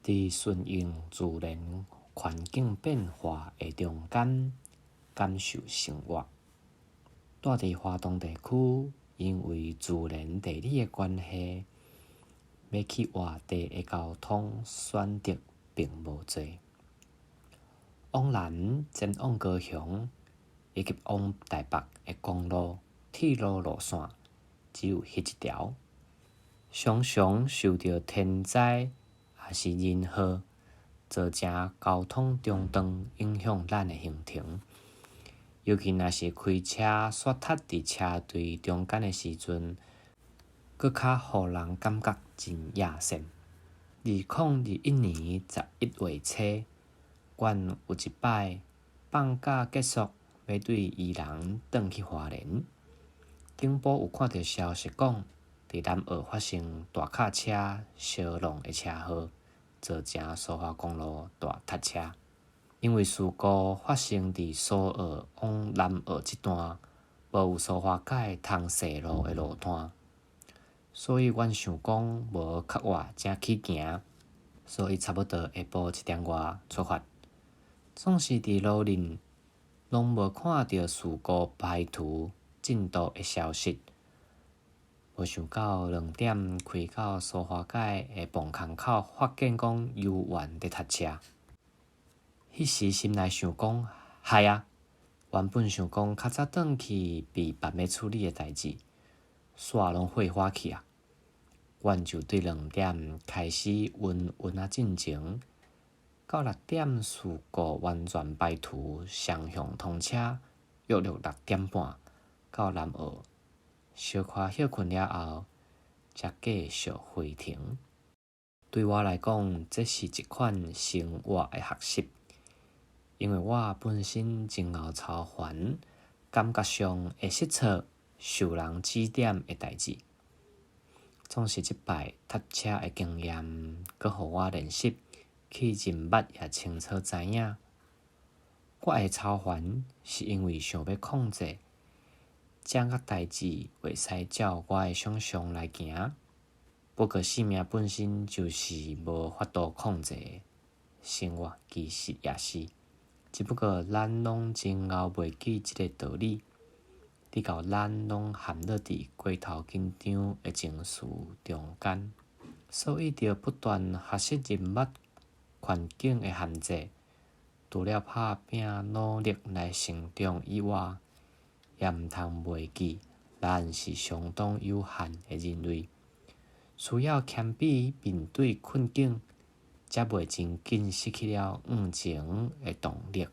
佇順應自然環境變化的中間感受生活。住佇華東地區，因為自然地理的關係，欲去外地的交通選擇並無濟。往南前往高雄以及往台北的公路、鐵路路線只有彼一條，常常受著天災抑是人禍，造成交通中斷，影響咱的行程。尤其若是開車煞塞佇車隊中間的時陣，閣較予人感覺真野線。2021年11月初，阮有一擺放假結束，欲對宜蘭轉去花蓮，頂晡有看著消息講，佇南澳發生大卡車相挵的車禍，造成蘇花公路大塞車。因為事故發生佇蘇澳往南澳這段，無有蘇花改通踅路的路段，所以阮想講無較活才去行，所以差不多下晡一點外出發。總是佇路頂攏無看著事故排除進度的消息，無想到2點開到蘇花改的磅空口，發現講猶原佇塞車。彼時心內想講，害啊！原本想講較早轉去備辦欲處理的代誌，煞攏火化去啊！阮就對2點開始穩穩仔進前，到6點事故完全排除，雙向通車，約略6點半到南澳，小可歇睏了後，才繼續回程。對我來講，這是一款生活的學習。因為我本身真𠢕操煩，感覺上會失措、受人指點的代誌，總是這擺塞車的經驗，閣予我練習去認捌也清楚知影。我會操煩，是因為想欲控制，這個代誌會使照我的想像來行。不過生命本身就是無法度控制的，生活其實也是。只不過咱攏真𠢕袂記這个道理，直到咱攏陷落佇過頭緊張的情緒中間。所以著不斷學習認捌環境的限制，除了拍拚努力來成長以外，也毋通袂記，咱是相當有限的人類，需要謙卑面對困境，才袂真緊失去了向前的動力。